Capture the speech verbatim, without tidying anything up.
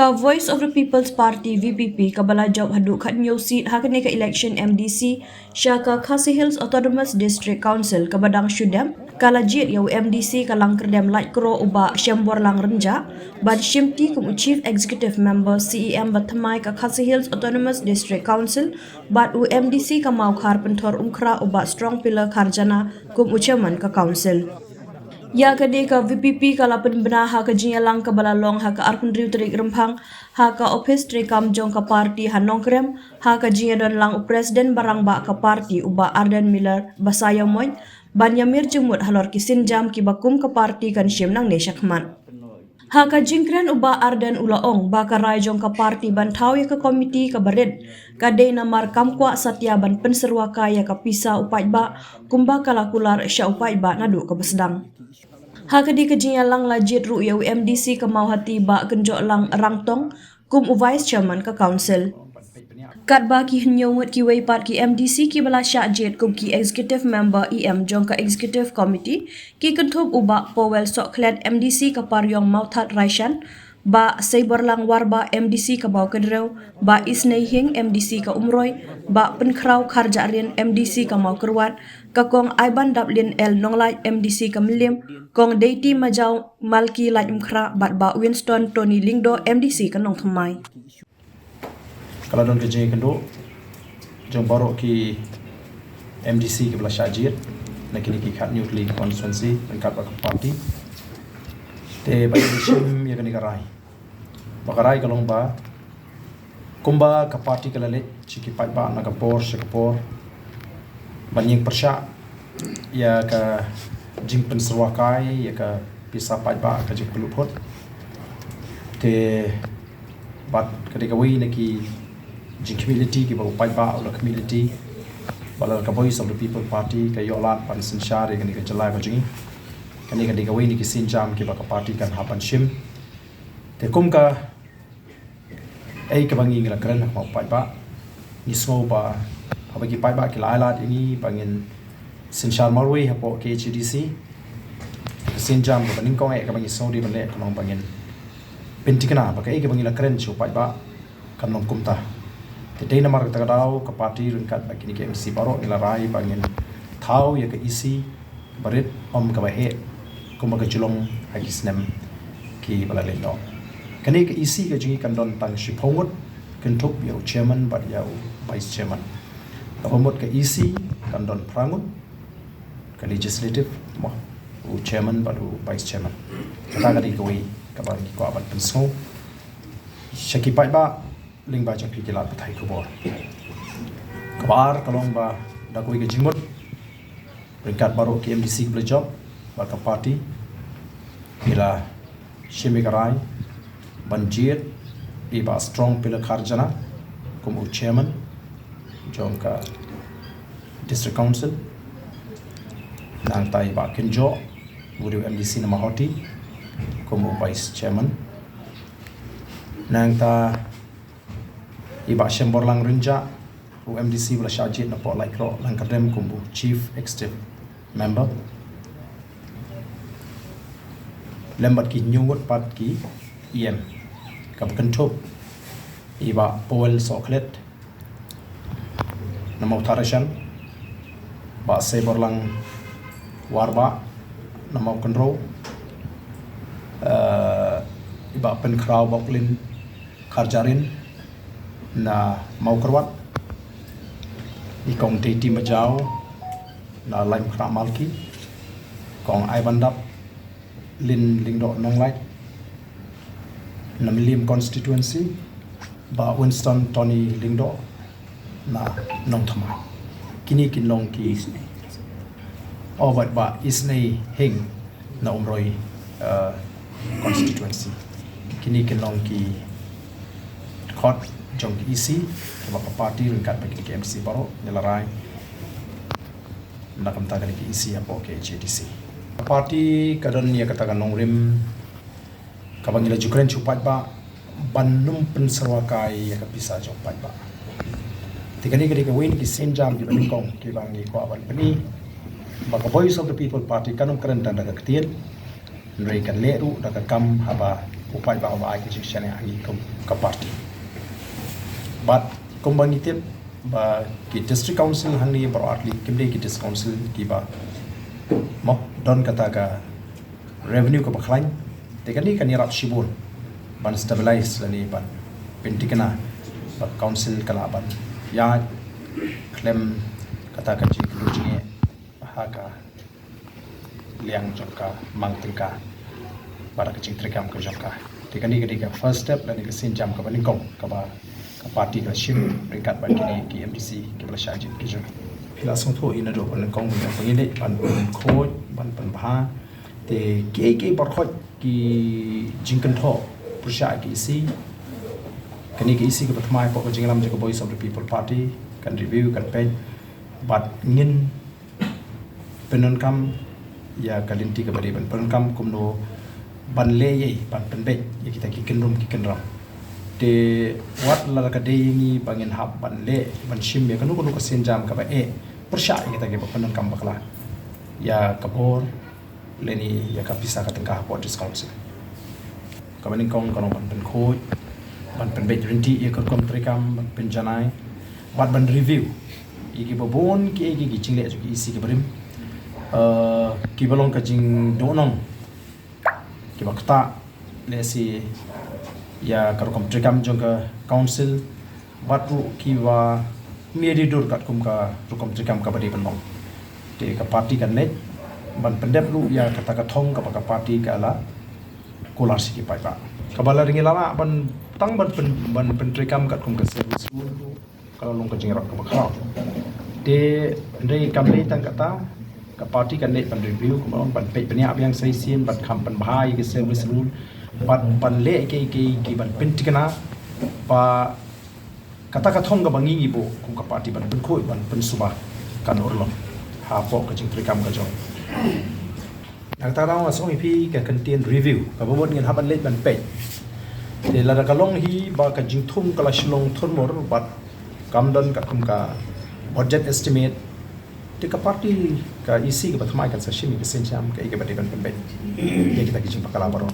Ka Voice of the People's Party, V P P, kaba la jop haduh khathynñiew seat ha kane ka election M D C sha ka Khasi Hills Autonomous District Council kaba dang shu dep, ka la jied ïa u M D C ka Langkyrdem Laitkroh u Bah Shemborlang Rynjah ban shimti kum u Chief Executive Member, C E M, ba thymmai ka Khasi Hills Autonomous District Council, bad u M D C ka Mawkhar Pynthorumkhrah u Bah Strong Pillar Kharjana kum u Chairman ka Council. Ïa kane ka V P P ka la pynbna ha ka jingïalang kaba la long ha ka arphew hynriew tarik Rymphang ha ka ophis treikam jong ka party ha Nongkrem, ha ka jingïadon lang u President ba rangbah ka party u Bah Ardent Miller Basaiawmoit ban ïamir jingmut halor ki sienjam kiba kum ka party kan shim nangne shakhmat. Ha ka jingkren u Bah Ardent u la ong ba ka rai jong ka party ban thaw ïa ka komiti kaba rit ka dei namar kam kwah satia ban pynsyrwa kai ïa ka pisa u paidbah kumba ka la kular sha u paidbah naduh kaba sdang. Ha kane ka jingïalang la jied ruh ïa u M D C ka Mawhati Bah Kynjohlang Rangtong kum u Vice Chairman ka Council. Katba ki hynñiew ngut kiwei pat ki M D C kiba la shah jied kum ki Executive Member, E M, jong ka Executive Committee, ki kynthup u Bah Powell Sohkhlet, M D C ka Pariong Mawthadraishan, Bah Seiborlang Warbah, M D C ka Mawkynrew, Bah Isnei Hing, M D C ka Umroi, Bah Pynkhraw Kharjahrin, M D C ka Mawkyrwat, ka Kong Aibandaplin L Nonglait, M D C ka Mylliem, Kong Deiti Majaw Malki Laitumkhrah bad Bah Winston Tony Lyngdoh, M D C ka Nongthymmai. Ka la don ka jingïakynduh jong baroh ki M D C kiba la shah jied na kine ki khathynñiew tylli ki constituency ryngkat bad ka party. Te ba ïa shim ïa kane ka rai, ba ka rai ka long ba kumba ka party ka la leit sha ki paidbah na ka por sha ka por ban ïeng pyrshah ïa ka jingpynsyrwa kai ïa ka pisa paidbah, ka jingpynlut phut. Te bad ka dei kawei na ki jingkhmih lynti kiba u paidbah u la khmih lynti, ba la ka Voice of the People Party ka ïoh lad ban synshar ïa kane ka jylla ka jong ngi. Kane ka dei kawei na ki sienjam kiba ka party kan hap ban shim. Te kum ka ei kaba ngi ngi la kren ha khmat u paidbah, ngi sngew ba haba ki paidbah ki la ai lad ïa ngi ba ngin synshar marwei hapoh K H A D C, ka sienjam kaba nyngkong eh kaba ngi sngew dei ban leh ka long ba ngin pynthikna ba kaei kaba ngi la kren sha u paidbah kan long kumta. Te dei namar kata ka daw ka party ryngkat bad kine ki M D C baroh ngi la rai ba ngin thaw ïa ka E C kaba rit, ym kaba heh kumba ka ju long ha ki snem kiba la leit noh. Kane ka E C ka jong ngi kan don tang shiphew ngut, kynthup ïa u chairman bad ïa u vice chairman. Kaba mut ka E C kan don phra ngut, ka legislative, mo, u chairman bad u vice chairman. Kata ka dei kawei kaba ngi kwah ban pynsngew sha ki paidbah lyngba jong ki lad pathai khubor. Kaba ar ka long ba da kawei ka jingmut ryngkat baroh ki M D C kiba la jop bad ka party, ngi la shim ïa ka rai ban jied i Bah Strong Pillar Kharjana kum u chairman jong ka District Council. Nangta i Bah Kynjoh, u dei u M D C na Mawhati, kum u vice chairman. Nangta i Bah Shemborlang Rynjah, u M D C ba la shah jied napoh Laitkroh Langkyrdem, kum u chief executive member, lem bad ki hynñiew ngut pat ki E M, kaba kynthup i Bah Powell Sohkhlet na Mawthadraishan, Bah Seiborlang Warbah na Mawkynrew, eh, i Bah Pynkhraw Boklin Kharjahrin na Mawkyrwat, i Kong Deiti Majaw na Laitumkhrah Malki, Kong Aibandaplin Lyngdoh Nonglait na Mylliem constituency, Bah Winston Tony Lyngdoh na Nongthymmai. Kine kin long ki, oh, bad Bah Isnei Hing na Umroi, eh, constituency. Kine kin long ki khot jong ki E C kiba ka party ryngkat bad kine ki M D C baroh ngi la rai na ka bynta kane ki E C hapoh K H A D C. Ka party ka don ïa kata ka nongrim kaba ngi la ju kren sha u paidbah ban ym pynsyrwa kai ïa ka pisa jong u paidbah. Te kane ka dei kawei na ki sienjam kiba nyngkong kiba ngi kwah ban pyni ba ka Voice of the People Party kan ym kren tang da ka ktien, hynrei kan leh ruh da ka kam haba u paidbah uba ai ka jingshaniah ha ngi kum ka party. Bad kumba ngi tip ba ki district council hangne baroh artylli kim dei ki district council kiba mo don kata ka revenue kaba khlaiñ. Te kane kan ïarap shibun ban stabilize lane ban pynthikna ba council ka lah ban ïaid khlem kata ka jingkyllu jingeh ha ka liang jong ka mang tyngka bad ka jingtreikam ka jong ka. Te kane ka dei ka first step lane ka sienjam kaba nyngkong kaba ka party ka la shim ryngkat bad kine ki M D C kiba la shah jied ki jong ngi. Phi la sngewthuh ïa naduh ba nyngkong ba ngin leit ban pynkhuid ban pynbha. Te kiei kiei baroh ki jingkynthoh pyrshah ki E C. Kane ka E C kaba thymmai hapoh ka jingïalam jong ka Voice of the People Party kan review kan peit bad ngin pyndonkam ïa ka lynti kaba dei ban pyndonkam kumno ban leh ïa ban pynbeit ïa kita ki kynrum ki kynram. Te wat la ka dei ngi ba ngin hap ban leh ban shim ïa kano kano ka sienjam kaba eh pyrshah ïa kita kiba pyndonkam bakla ïa ka bor lane ïa ka pisa ka tyngka hapoh District Council. Kaba nyngkong ka long ban pynkhuid ban pynbeit ryntih ïa ka rukom treikam ban pynjanai bad ban review ïa kiba bun kiei kiei ki jingleh jong ki E C kiba rim, eh, kiba long ka jingduhnong kiba ktah lehse ïa ka rukom treikam jong ka council bad ruh kiba mih dur katkum ka rukom treikam kaba dei ban long. Te ka party kan leit ban pyndep ruh ïa kata ka thong kaba ka party ka la kular sha ki paidbah. Kaba la ring la lah ban tang ban pyn, ban pyntreikam katkum ka service rule ruh ka la long ka jingïarap kaba khraw. Te hynrei kam dei tang kata, ka party kan leit ban review kumba long ban peit bniah biang sa shisien ban kham pynbha ïa ka service rule bad ban leh kiei kiei ki ban pynthikna ba kata ka thong kaba ngi ngi buh kum ka party ban pynkhuid ban pynsuba kan urlong hapoh ka jingtreikam ka jong. Na kata ka daw nga sngew ïa phi ka kyntien review kaba bun ngin hap ban leit ban peit. Te lada ka long hi ba ka jingthung ka la shlong thurmur bad kam don katkum ka budget estimate, te ka party ka E C kaba thymmai kan sa shim ïa ka sienjam kaei kaba dei ban pynbeit ïa kita ki jingpakala baroh.